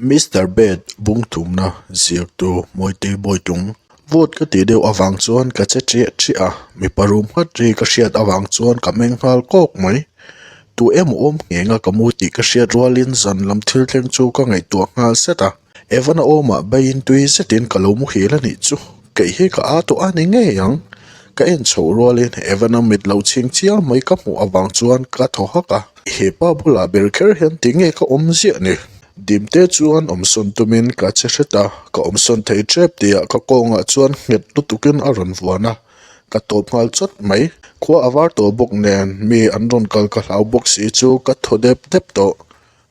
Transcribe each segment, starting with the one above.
Mister Bed bung tumna ziaktu Mawitei Bawitlung vote ka tih deuh avang chuan ka che chiah chiah a, mipa rum nghat ri ka hriat avang chuan ka meng nghal kawk mai. Tu emaw awm nghenga ka mu tih ka hriat rualin zan lam thil thleng chu ka ngaihtuah nghal zet a. Evan-a awmah beiin tui zetin ka lo muhil a nih chu, keih hi ka aa tawh a ni ngei ang. Ka en chhoh rualin Evan-a mit lo chhing chiang mai ka hmuh avang chuan ka thaw hak a. He pa bulah ber kher hian tinge ka awm ziah ni? Dimte chuan awmsawn tumin ka che hret a, ka awmsawn thei tep tihah ka kawngah chuan nghet lutukin a rawn vuan a, ka tawp nghal chawt mai. Khua a var tawh bawk nen mi an rawn kal ka hlau bawk si chu ka thaw dep dep tawh.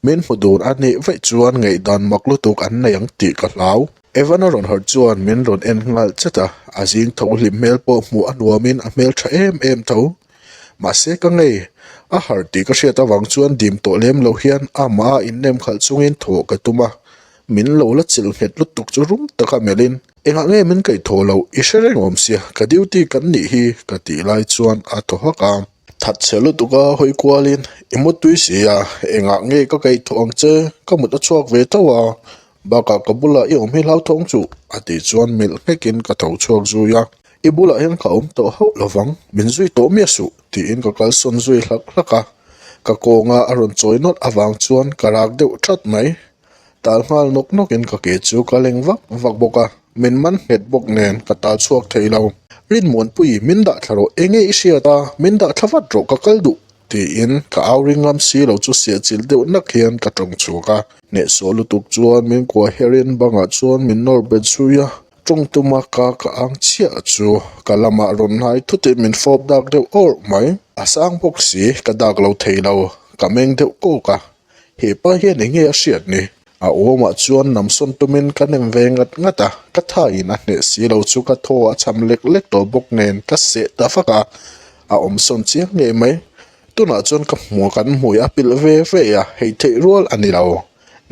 Min hmu dun a nih vaih chuan ngaihdan mak lutuk an nei ang tih ka hlau. Evan a rawn harh chuan min rawn en nghal chat a, a zing tho hlim hmel pawh hmuh a nuamin a hmel tha em em tho. Mahse ka ngei, a harh tih ka hriat avang chuan dim tawh lem lo hian amah a innem khalh chungin thawh ka tum a, min lo la chilh nghet lutuk chu rum taka melhin, Engah nge min kaih thawh loh i hre reng awm sia, ka duty kan nih hi ka tih lai chuan a thaw hak a. That chhe lutuk a hawi kualin i mut tui si a, engah nge ka kaih thawh ang che, ka mut a chhuak ve tho a, bakah ka bulah i awm hi hlauthawng chuh a tih chuan melh nghekin ka tho chhuak zui a, i bulah hian ka awm tawh hauh lovang, min zui tawh miah suh tiin ka kalsawn zui hlak hlak a, ka kawnga a rawn chawi nawlh avang chuan ka rak deuh that mai. Tal nghal nawk nawkin ka ke chu ka leng vak vak bawk a, min man nghet bawk nen ka tal chhuak thei lo. Rinmuanpui, min dah thla rawh, enge i hriat a, min dah thla vat rawh ka kal duh, tiin ka au ring ngam si lo chu siah chilh deuh nak hian ka tawng chhuak a. Hnehsawh lutuk chuan min kuah herin bangah chuan min nawr bet zui a, tawng tuma ka ka ang chiah chu ka lamah rawn hnai thutin min fawp dak deuh awrh mai. A sang bawk si, ka dak lo thei lo, ka meng deuh kawk a. He pa hian eng nge a hriat ni? A awmah chuan namsawn tumin ka nem ve ngat ngat a, ka thaiin a hneh si lo chu ka thaw a cham lek lek tawh bawk nen ka seh ta vak a, a awmsawn chiang ngei mai. Tunah chuan ka hmu kan hmui a pilh ve ve a, hei theih rual a ni lo.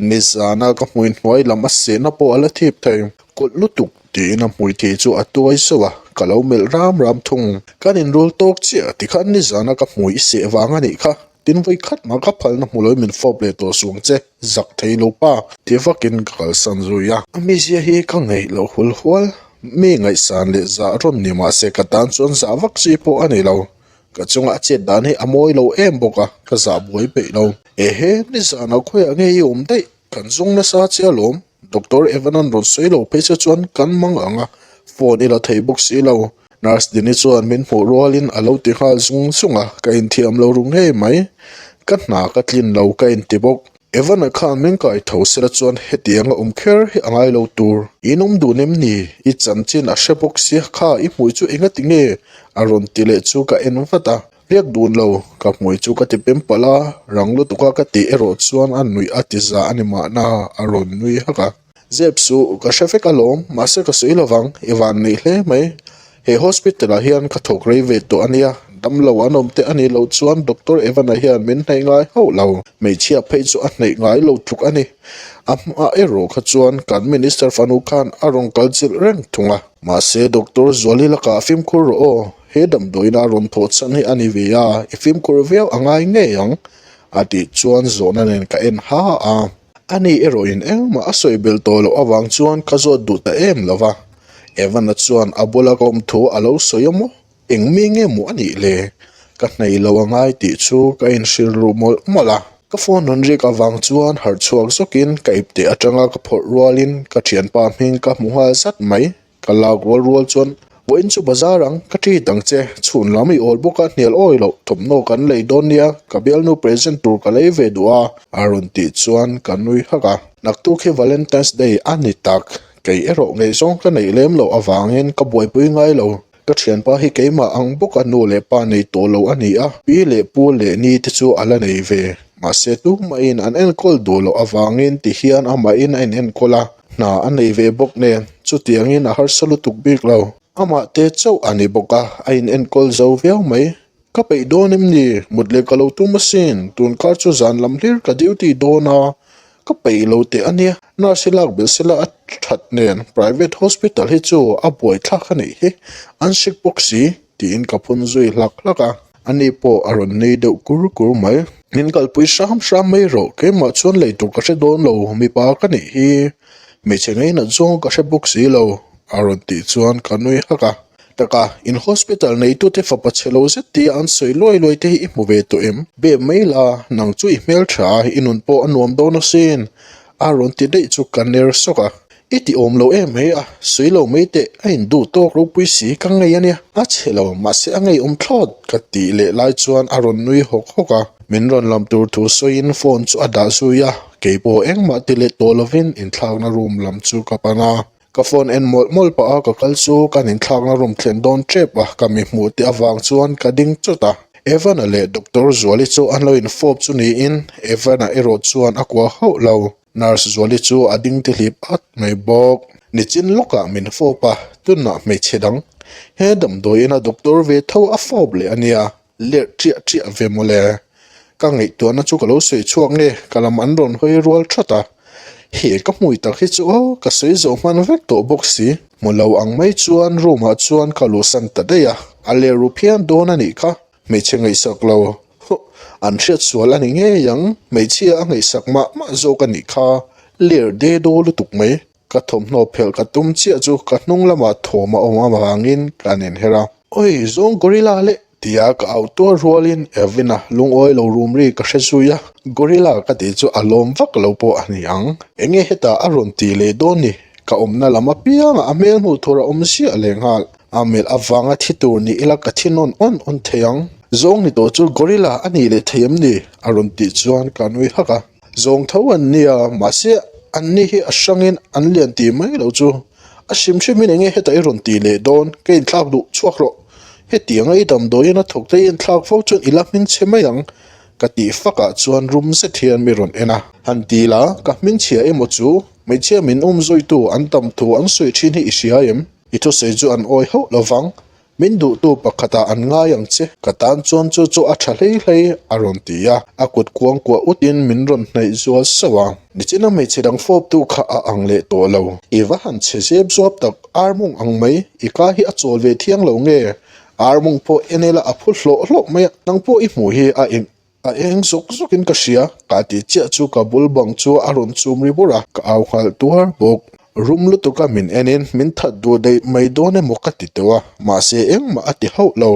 Nizana ka hmui hnuai lam a sehna pawh a la thip thei. Kawlh lutuk tiin a hmui thei chu a tuai zauh a, ka lo melh ram ram thung. Kan inrul tawk chiah tikhan nizana ka hmui i seh vang a nih kha. Tin vawi khat mah ka phalna hmu loin min fawp leh tawh suang che, zak thei lo pa, ti vakin ka kalsan zui a. A mizia hi ka ngaih loh hul hual, mi ngaihsan leh zah rawn ni mah se ka tan chuan zah vak chi pawh a ni lo. Ka chunga a chet dan hi a mawi lo em bawk a, ka zah buai peih lo. Ehe, nizanah khawiah nge i awm daih? Kan zawng nasa che alawm, Doctor Evan-a'n rawn sawi lo phei che chuan kan mang ang a, phone i la thei bawk si lo. Nurse Dini chuan min hmuh rualin a lo ti nghal zung zung a, ka inthiam lo ru ngei mai. Ka hna ka tlin lo ka inti bawk. Evan-a khan min kai tho sela chuan hetianga awm kher hi a ngai lo tur. In awm dun em ni? I chanchin a hre bawk sia kha i hmui chu engati nge? a rawn ti leh chu ka en vat a. Riak dun lo, ka hmui chu ka ti pem palh a, rang lutuk a ka tih erawh chuan a nuih a ti za a ni mahna, a rawn nui hak a. Zep suh, ka hre vek alawm, mahse ka sawi lovang, i van neih hle mai. He hospital ah hian ka thawk rei ve tawh a nia, damlo an awm te a nih loh chuan Doctor Evan-a hian min hnaih ngai hauh lo, hmeichhia phei chu a hnaih ngai lo tluk a ni. A hma erawh kha chuan kan Minister fanu khan a rawn kal chilh reng thung a. Mahse Doctor Zuali lakah fimkhur rawh aw. He damdawiin a rawn thawh chhan hi a ni ve a, i fimkhur viau a ngai ngei ang, a tih chuan zawhna nen ka en ha a. Ani erawhin engmah a sawi belh tawh loh avang chuan ka zawt duh ta em lo va. Evan-a chuan a bula ka awm thu a lo sawi a maw? Eng mi nge maw a nih le? Ka hnaih lo a ngai tih chu ka inhrilh ruh mawlh mawlh a. Ka phone rawn rik avang chuan harh chhuak zawkin ka ipte atanga ka phawrh rualin ka thianpa hming ka hmu nghal zat mai. Ka lak rual rual chuan, Vawiin chu bazar ang, ka treat ang che, chhun lam i awl bawk a, hnial awi loh, thawmhnaw kan lei dawn nia, ka bialnu present tur ka lei ve duh a, a rawn tih chuan ka nui hak a. Naktuk hi Valentine's Day a ni tak, kei erawh ngaihzawng ka neih lem loh avangin ka buaipui ngai lo, ka thianpa hi keimah ang bawk a nu leh pa nei tawh lo a ni a, pi leh pu leh ni te chu a la nei ve, mahse tumahin an enkawl duh loh avangin tihian amahin a inenkawl a. Hna a nei ve bawk nen chutiangin a harsa lutuk bik lo. Amah te chauh a ni bawk a, a in enkawl zo viau mai. Ka peih dawn em ni? Mut leh ka lo tum asin, tun kar chu zan lam hlir ka duty dawn a, ka peih lo teh a nia. Nurse hi lak belh sela a that nen private hospital hi chu a buaithlak a nih hi, an hrik bawk si tiin ka phun zui hlak hlak a. Ani pawh a rawn nei deuh kur kur mai. Min kalpui hram hram mai rawh, keimah chuan lei tur ka hre dawn lo, mipa ka nih hi hmeichhe ngainat zawng ka hre bawk si lo a rawn tih chuan ka nui hak a. Taka, in hospital neitute fapa chhe lo zet tia an sawi luai luai te hi i hmu ve tawh em? Bem mai la, nang chu i hmeltha a, i nun pawh a nuam dawn asin a rawn ti daih chu ka ner sawk a. I ti awm lo em mai a, sawi lo mai teh, a induh tawk ropui si ka ngei a nia. A chhe lo, mahse a ngeiawm thlawt ka tih leh lai chuan a rawn nui hawk hawk a. Min rawn lam tur thu sawiin phone chu a dah zui a, keipawh engmah ti leh tawh lovin inthlakna room lam chu ka pan a. Ka phone en mawlh mawlh pah a ka kal chu kan inthlakna room thlen dawn tep a, ka mi hmuh te avang chuan ka ding chawt a. Evan-a leh Doctor Zuali chu an lo infawp chu niin Evan-a erawh chuan a kuah hauh lo. Nurse Zuali chu a ding ti hlip at mai bawk. Nichin lawkah min fawp a, tunah hmeichhe dang. He damdawiin a doctor ve tho a fawp leh a nia, lerh ṭiah ṭiah ve mawle. Ka ngaihtuahna chu ka lo sawi chhuak nge, ka lam an rawn hawi rual ṭhat a. He ka hmui tak hi chu aw, ka sawi zawh hman vek tawh bawk si. Hmu lo ang mai chuan room ah chuan ka luhsan ta daih a, a ler ru phian dawn a nih kha. Hmeichhe ngaihsak lo. Huh, an hriat sual a ni ngei ang, hmeichhia a ngaihsak mah mah zawk a nih kha, ler de daw lutuk mai. Ka thawmhnaw phelh ka tum chiah chu ka hnung lamah thawm a awm avangin ka inher a. Oi, zawng gorilla leh! tia ka au tuar rualin Evina lungawi lo rum ri ka hre zui a, gorilla ka tih chu a lawm vak lo pawh a ni ang. Enge hetah a rawn tih leh dawn ni? Ka awmna lam apiangah a hmel hmuh tur a awm ziah lehnghal. A melh avanga thi tur ni ila ka thi nawn awn awn thei ang. Zawng ni tawh chu gorilla a nih leh thei em ni? A rawn tih chuan ka nui hak a. Zawng tho an nia, mahse an ni hi a hrangin an lian tih mai lo chu. A hrim hrimin enge hetah i rawn tih leh dawn? Ka inthlak duh chhuak rawh. Hetianga i damdawiin a thawk te i inthlak fo chuan i la hming chhe mai ang. Ka tih fakah chuan rum zet hian mi rawn en a. Han ti la, ka hming chhia emaw chu hmeichhia min um zuitu an tam thu an sawi thin hi i hria em? I thusawi chu an awi hauh lo vang, min duhtu pakhatah an ngai ang che, ka tan chuan chu chu a tha hlei hlei, a rawn ti a, a kut kuang kuah utin min rawn hnaih zual sauh a. Nichina hmeichhe dang fawptu kha a ang leh tawh lo. I va han chhe zep zuap tak, armung ang mai, i ka hi a chawl ve thiang lo nge? Armung pawh en ila a phu hlawh hlawh mai a, nang pawh i hmuh hi a eng A eng zawk zawkin ka hria, ka ti chiah chu ka bul bang chu a rawn chum ri bur a, ka au nghal tuar bawk. Rum lutuka min enin min that duh daih mai dawn emaw ka ti teuh a, mahse engmah a ti hauh lo.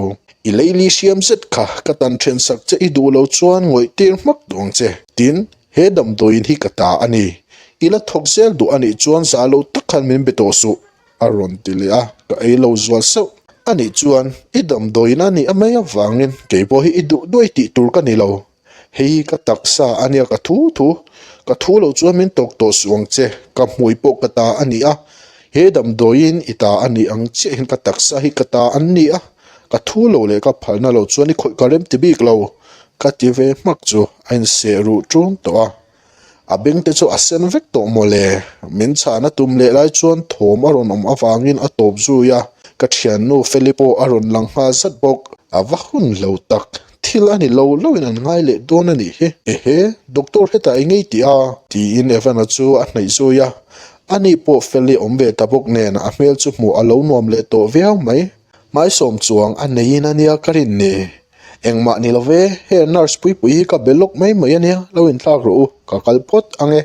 I leili hriam zet kha ka tan then sak che i duh lo chuan ngawih tir hmak duh ang che. Tin, he damdawiin hi ka ta a ni. I la thawk zel duh a nih chuan za lo tak khan min be tawh suh. A rawn ti leh a, ka ei lo zual sauh. A nih chuan, i damdawiin a nih a mai avangin kei pawh hi i duh duai tih tur ka ni lo. Hei ka taksa a nia ka thu thu. Ka thu lo chuan min tawk tawh suh ang che, ka hmui pawh ka ta a ni a. He damdawiin i ta a nih ang chiah hian ka taksa hi ka ta an ni a. Ka thu lo leh ka phalna lo chuan i khawih ka rem ti bik lo. Ka ti ve hmak chu a inseh ruh ṭun tawh a. A beng te chu a sen vek tawh mawle. Min chhahna tum leh lai chuan thawm a rawn awm avangin a tawp zui a, ka thiannu Feli pawh a rawn lang nghal zat bawk. A va hun lo tak, thil a ni lo loin an ngai leh dawn a nih hi. Ehe, doctor hetah i ngei tih a? Tiin Evan-a chu a hnaih zui a. Ani pawh Feli awm ve ta bawk nen a hmel chu hmuh a lo nuam leh tawh viau mai. Hmaisawm chuang a neiin a nia ka rin ni. Engmah ni lo ve, he nurse puipui hi ka be lawk mai mai a nia, lo inthlak rawh u, ka kal phawt ang e,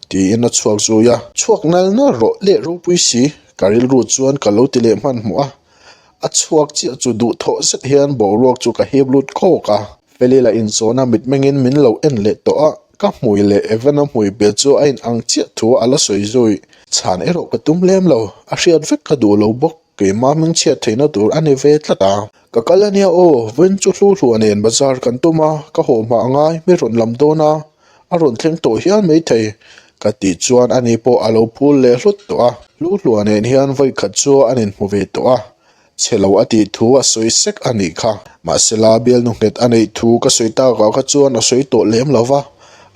tiin a chhuak zui a. Chhuak nal nal rawh leh ropui si, ka rilru chuan ka lo ti leh hmanhmawh a. A chhuak chiah chu duhthawh zet hian boruak chu ka hip lut kawk a. Feli lah inzawna mitmengin min lo en leh tawh a, ka hmui leh Evan-a hmui bel chu a inang chiah thu a la sawi zui. Chhan erawh ka tum lem lo, a hriat vek ka duh lo bawk. Keimah hmingchhiat theihna tur a ni ve tlat a. Ka kal a nia aw, vawiin chu hlu hluah nen bazar kan tum a, ka haw hma a ngai, mi rawn lam dawn a, a rawn thleng tawh hial maithei. Ka tih chuan ani pawh a lo phul leh hlut tawh a. Hlu hluah nen hian vawikhat chu an inhmu ve tawh a, chhe lo a tih thu a sawi sek a nih kha. Mahsela bialnu nghet a neih thu ka sawi takah kha chuan a sawi tawh lem lo va.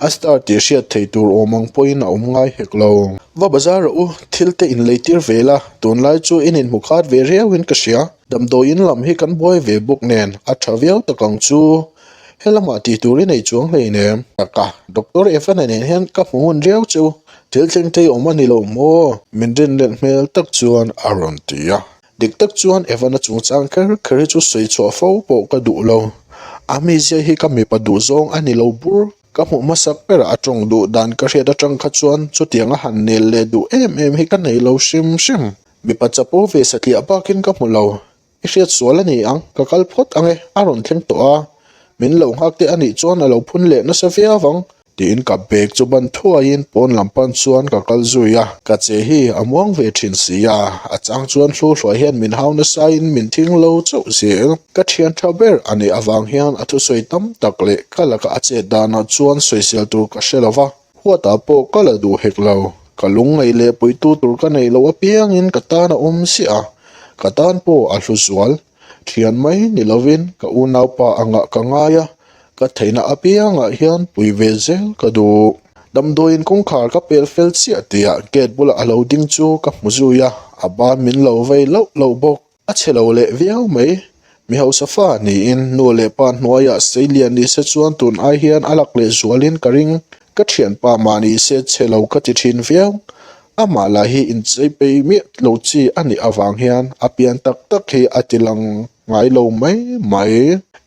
A star tih hriat theih tur awm ang pawhin a awm ngai hek lo. Va bazar rawh u, thil te in lei tir ve la, tunlai chu in inhmu khat ve riauin ka hria. Damdawiin lam hi kan buai ve bawk nen a tha viau tak ang chu. He lamah tih tur i nei chuang hleinem. Taka, Doctor Evan-a nen hian ka hmu hun riau chu thil thleng thei awm a ni lo maw? Min rinlet hmel tak chuan a rawn ti a. Dik tak chuan Evan-a chungchang kher kher hi chu sawi chhuah fo pawh ka duh lo. A mizia hi ka mipa duhzawng a ni lo bur. Ka hmuh hmasak berah a tawng duh dan ka hriat atang kha chuan chutianga han nel leh duh em em hi ka nei lo hrim hrim. Mipa chapo ve satliah bakin ka hmu lo. I hriat sual a ni ang, ka kal phawt ang e, a rawn thleng tawh a. Min lo nghak te a nih chuan a lo phun leh nasa viau ang. Tiin ka bag chu ban thuaiin pawn lam pan chuan ka kal zui a. Ka che hi a muang ve thin si a, a chang chuan hlu hluai hian min hau nasain min thing lo chauh zel. Ka thian tha ber a nih avang hian a thusawi tam tak leh ka laka a chet danah chuan sawisel tur ka hre lo va. Huatah pawh ka la duh hek lo. Ka lungngaih leh puitu tur ka neih loh apiangin ka tan a awm ziah a, ka tan pawh a hlu zual. Thian mai ni lovin ka unaupa angah ka ngai a, ka theihna apiangah hian pui ve zel ka duh. Damdawiin kawngkhar ka pel fel chiah tihah gate bulah a lo ding chu ka hmu zui a, a ban min lo vei loh loh bawk. A chhe lo leh viau mai. Mi hausa fa niin nu leh pa hnuaiah seilian ni se chuan tun ai hian a lak leh zualin ka ring. Ka thianpa mah ni se chhe lo ka ti thin viau. Amah lah hi inchei pei miah lo chi a nih avang hian a pian tak tak hi a ti lang ngai lo mai mai.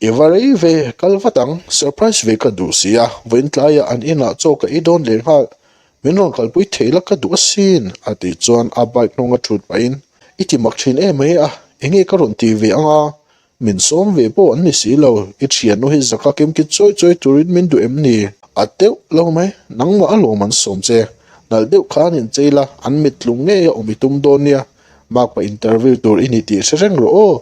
I va rei ve, kal vat ang, surprise ve ka duh si a, vawiin tlaiah an inah chaw ka ei dawn leh nghal. Min rawn kalpui thei la ka duh asin, a tih chuan a bike hnung a thut pahin, I ti mak thin em mai a, enge ka rawn ti ve ang a? Min sawm ve pawh an ni si lo, i thiannu hi zaka kimkit chawi chawi turin min duh em ni? A deuh lo mai, nangmah alawm an sawm che, nalh deuh khan inchei la, an mit tlung ngei a awm i tum dawn nia, Makpa interview tur i ni tih hre reng rawh aw,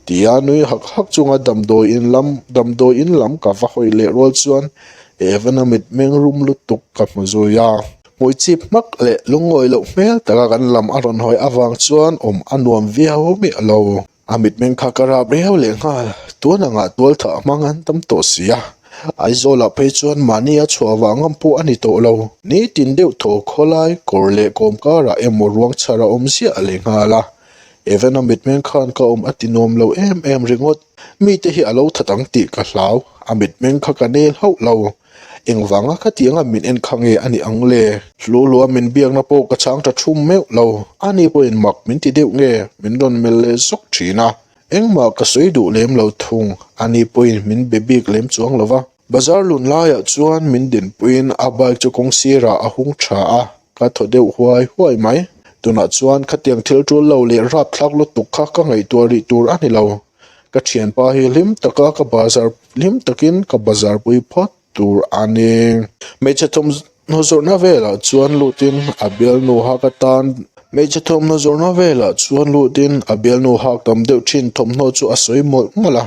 tia nui hak hak chunga damdawi in lam damdawi in lam ka va hawi leh rual chuan Evan-a mitmeng rum lutuk ka hmu zui a. Hmui chip hmak leh lungawi loh hmel taka kan lam a rawn hawi avang chuan awm a nuam viau miah lo. A mitmeng kha ka rap riau leh nghal, tun angah tual thah hmang an tam tawh si a, Aizawlah phei chuan mahni a chhuah vang ngam pawh a ni tawh lo. Nitin deuh thaw khawlai kawr leh kawm karah emaw ruang chhar a awm ziah leh nghal a, Evan-a mitmeng khan ka awm a ti nuam lo em em ringawt. Mite hi a lo that ang tih ka hlau, a mitmeng kha ka nel hauh lo. Engvanga khatianga min en kha nge a nih ang le? Hlulua min biakna pawh ka chhang tha thum meuh lo, ani pawhin mak min ti deuh nge min rawn melh leh zawk thin a. Engmah ka sawi duh lem lo thung, ani pawhin min be bik lem chuang lo va. Bazar lun laiah chuan min dinpuiin a bike chu kawng sirah a hung tha a, ka thaw deuh huai huai mai. Tunah chuan khatiang thil tul lo leh rapthlak lutuk kha ka ngaihtuah rih tur a ni lo. Ka thianpa hi hlim taka ka bazar hlim takin ka bazar pui phawt tur a ni. Hmeichhe thawmhnaw zawrhna velah chuan lutin a bialnu hak atan Hmeichhe thawmhnaw zawrhna velah chuan lutin a bialnu hak tam deuh thin thawmhnaw chu a sawi mawlh mawlh a.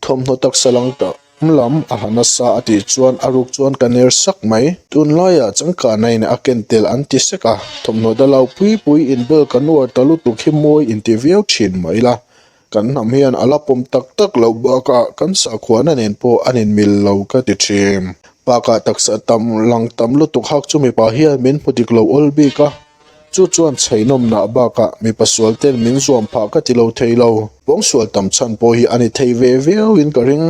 Thawmhnaw taksa lang tam lam a ha nasa a tih chuan a ruk chuan ka ner sak mai. Tunlaiah changkanain a ken tel an ti sek a, thawmhnaw dalo pui pui inbel ka nuar ta lutuk hi mawi inti viau thin mai la. Kan hnam hian a la pawm tak tak loh bakah kan sakhuana nen pawh an inmil lo ka ti thin. Bakah taksa tam lang tam lutuk hak chu mipa hian min hmu dik lo awl bik a, chu chuan chheihnawmnah bakah mipa sual ten min zuam phah ka ti lo thei lo. Pawngsual tam chhan pawh hi a ni thei ve viauin ka ring.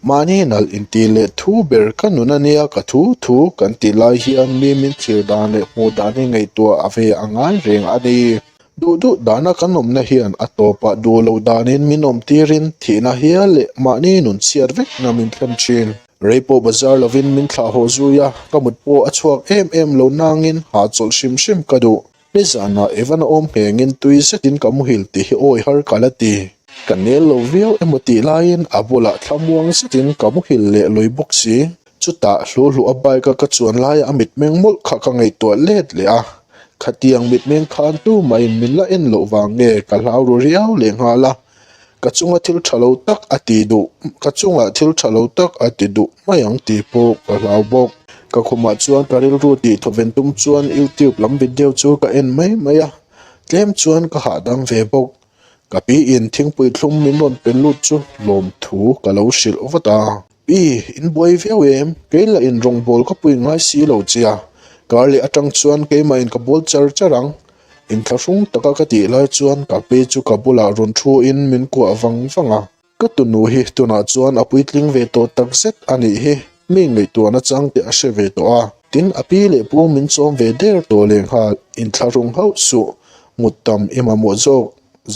Mahni nalh inti leh thu ber ka nun a nia ka thu thu kan tih lai hian mi min thlir dan leh hmuh dan hi ngaihtuah a ve a ngai reng a ni. Duh duh dana kan awmna hian a tawpah duh loh danin min awm tirin thihna hial leh mahni nun chhiat vekna min thlen thin. Rei pawh bazar lovin min thlah haw zui a, ka mut pawh a chhuak em em lo nangin hahchawlh hrim hrim ka duh. Nizanah Evan a awm nghengin tui zetin ka muhil tih hi awi har ka la ti. Ka nel lo viau emaw tih laiin a bulah thlamuang zetin ka muhil leh lui bawk si. Chutah hluhluh a bike a ka chuan laia a mitmeng mawlh kha ka ngaihtuah let leh a, khatiang mitmeng khan tumahin min la en loh vang nge ka hlau ru riau leh nghal a, ka chunga thil tha lo tak a ti duh, ka chungah thil tha lo tak a ti duh mai ang tih pawh ka hlau bawk. Ka khumah chuan ka rilru tih thawven tum chuan YouTube lam video chu ka en mai mai a, tlem chuan ka hahdam ve bawk. Ka pi in thingpui thlum min rawn pe lut chu lawmthu ka lo hrilh vat a. Pi, in buai viau em? Kei lah in rawngbawl ka pui ngai si lo che a, kar leh atang chuan keimah in ka bawl char char ang. Inthlahrung taka ka tih lai chuan ka pi chu ka bulah rawn thu in min kuah vang vang a. Ka tunu hi tunah chuan a puitling ve tawh tak zet a nih hi, mi ngaihtuahna chang te a hre ve tawh a. Tin, a pi leh pu min chawm ve der tawh lehnghal, inthlahrung hauh suh, mut tam i mamawh zawk.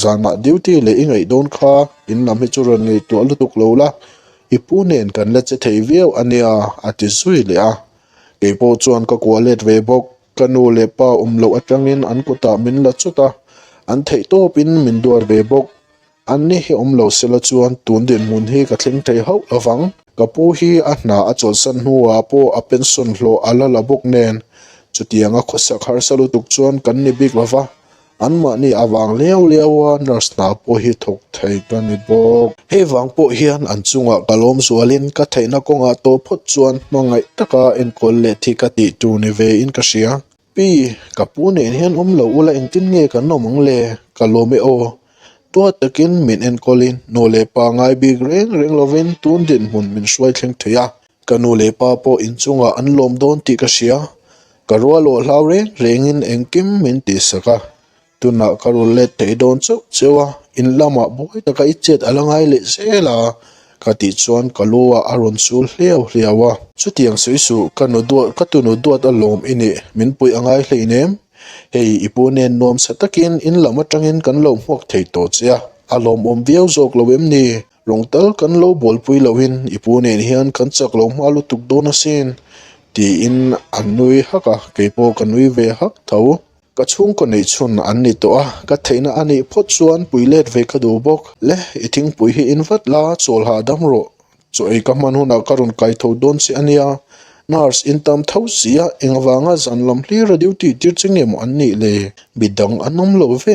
Zanah duty leh i ngaih dawn kha, in lam hi chu rawn ngaihtuah lutuk lo la. I pu nen kan la che thei viau a nia a ti zui leh a. Kei pawh chuan ka kuah let ve bawk. Ka nu leh pa awm loh atangin an kutah min la chut a, an theih tawpin min duat ve bawk. Anni hi awm lo sela chuan tun dinhmun hi ka thleng thei hauh lovang. Ka pu hi a hna a chawlhsan hnuah pawh a pension hlawh a la la bawk nen, chutianga khawsak harsa lutuk chuan kan ni bik lova, anmahni avang liau liaua nurse hna pawh hi thawk thei ka ni bawk. Hei vang pawh hian an chungah ka lawm zualin ka theihna kawngah tawh phawt chuan hmangaih taka enkawl leh thi ka tih tur ni vein ka hria. Pi, ka pu nen hian awm lo ula engtin nge kan awm ang le? Ka lawm e aw. Tuat takin min enkawlin nu leh pa ngai bik reng reng lovin tun dinhmun min hruai thleng thei a. Ka nu leh pa pawh inchungah an lawm dawn tih ka hria. Ka rual awh hlau reng rengin engkim min tihsak a. Tunah ka rawn let thei dawn chauh cheu a, in lamah buai taka i chet a la ngai leh zel a, ka tih chuan ka lu ah a rawn sul hliau hliau a. Chutiang sawi suh, ka nu duat, ka tunu duat a lawm i nih, min puih a ngai hleinem. Hei, i pu nen nuamsa takin in lam atangin kan lo hmuak thei tawh che a, a lawmawm viau zawk lo em ni? Lawng tal kan lo bualpui lohin i pu nen hian kan chak lo hma lutuk dawn asin, tiin a nui hak a, keipawh ka nui ve hak tho. Ka chhungkaw neih chhun an ni tawh a, ka theihna a nih phawt chuan pui let ve ka duh bawk. Le, i thingpui hi in vat la, chawl hahdam rawh. Chaw ei ka hman hunah ka rawn kai tho dawn che a nia. Nurse in tam tho si a, engvanga zan lam hlir a duty tir che nge maw an nih le? Midang an awm lo ve,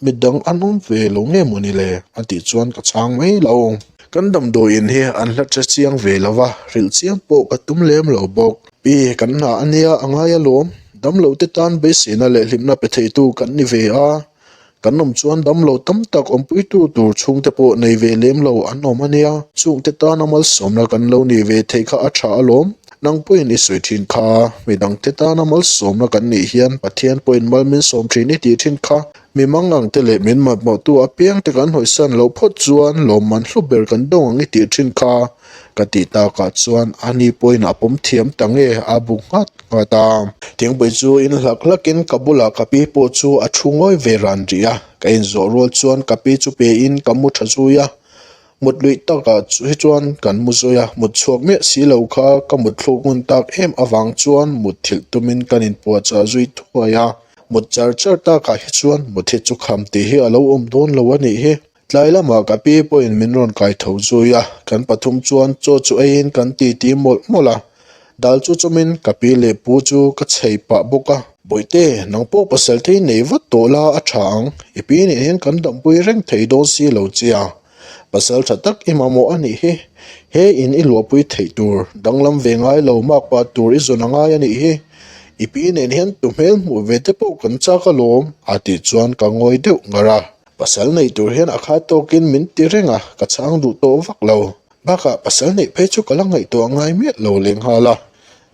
midang an awm ve lo nge maw ni le? A tih chuan ka chhang mai lo. Kan damdawiin hi an hla che chiang ve lo va, hrilh chiang pawh ka tum lem lo bawk. Pi, kan hna a nia, a ngai alawm. Damlote tan beiseina leh hlimna pe theitu kan ni ve a, kan awm chuan damlo tam tak awmpuitu tur chhungte pawh nei ve lem lo an awm a nia. Chungte tana malsawmna kan lo nih ve theih kha a tha alawm. Nang pawhin i sawi thin kha, midangte tana malsawmna kan nih hian Pathian pawhin mal min sawm thin i tih thin kha. Mi mangang te leh min mamawhtu apiangte kan hawisan loh phawt chuan lawmman hlu ber kan dawng ang i tih thin kha. Ka tih takah chuan ani pawhin a pawm thiam ta nge a bu nghat nghat a. Thingpui chu in hlak hlakin ka bulah ka pi pawh chu a thu ngawi ve ran rih a, ka inzawh rual chuan ka pi chu pein ka mu tha zui a. Mut luih takah hi chuan kan mu zui a, mut chhuak miah si lo kha ka mut thluk ngun tak em avang chuan mut thilh tumin kan inpuahchah zui thuai a. Mut char char takah hi chuan mut hi chu kham tih hi a lo awm dawn lo a nih hi. Tlai lamah ka pi pawhin min rawn kai tho zui a, kan pathum chuan chaw chu eiin kan titi mawlh mawlh a. Dal chu chawmin ka pi leh pu chu ka chei pah bawk a. Bawihte, nang pawh pasal thei nei vat tawh la a tha ang, i pi nen hian kan dampui reng thei dawn si lo che a. Pasal tha tak i mamawh a nih hi. He in i luahpui theih tur, danglam ve ngai lo makpa tur i zawn a ngai a nih hi. I pi nen hian tu hmel hmuh ve te pawh kan chak alawm, a tih chuan ka ngawi deuh ngar a. Pasal neih tur hian a khat tawkin min ti reng a, ka chhang duh tawh vak lo. Bakah pasal neih phei chu ka la ngaihtuah ngai miah lo leh nghal a,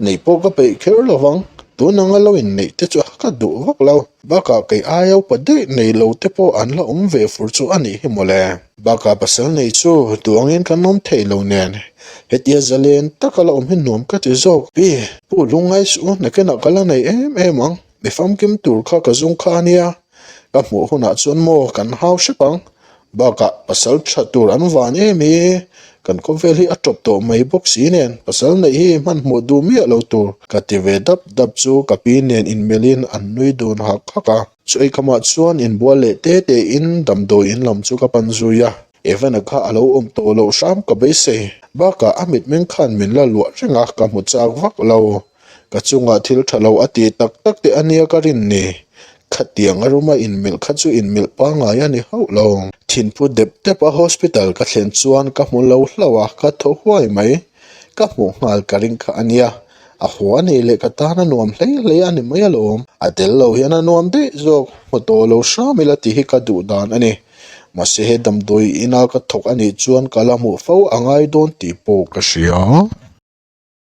neih pawh ka peih kher lo vang. Tun anga lo inneih te chu ka duh vak lo. Bakah kei aia upa daih nei lo te pawh an la awm ve fur chu a nih hi mawle. Bakah pasal neih chu duangin kan awm thei lo nen, hetia zalen taka la awm hi nuam ka ti zawk. Pi, Pu lungngai suh u, nakinah ka la nei em em ang. Mi famkim tur kha ka zung kha a nia, ka hmuh hunah chuan maw kan hau hrep ang. Bakah pasal tha tur an van em hi, kan khawvel hi a tawp tawh mai bawk si nen pasal neih hi hmanhmawh duh miah lo tur ka ti ve dap dap chu ka pi nen inmelhin an nui dun hak hak a. Chu eikamah chuan inbual leh te tein damdawi in lam chu ka pan zui a, Evan-a kha a lo awm tawh loh hram ka beisei. Bakah a mitmeng khan min la luah reng a, ka hmu chak vak lo. Ka chungah thil tha lo a ti tak tak teh a nia ka rin ni. Khatiang a ruma inmelh kha chu inmelh pangngai a ni hauh lo. Thinphu dep dep a hospital ka thlen chuan ka hmu lo hlauh a, ka thaw huai mai. Ka hmuh nghal ka ring kha a nia. A haw a nih leh ka tan a nuam hlei hlei a ni mai alawm. A tel lo hian a nuam daih zawk, hmu tawh lo hram ila tih hi ka duh dan a ni. Mahse he damdawi ina ka thawk a nih chuan ka la hmuh fo a ngai dawn tih pawh ka hria.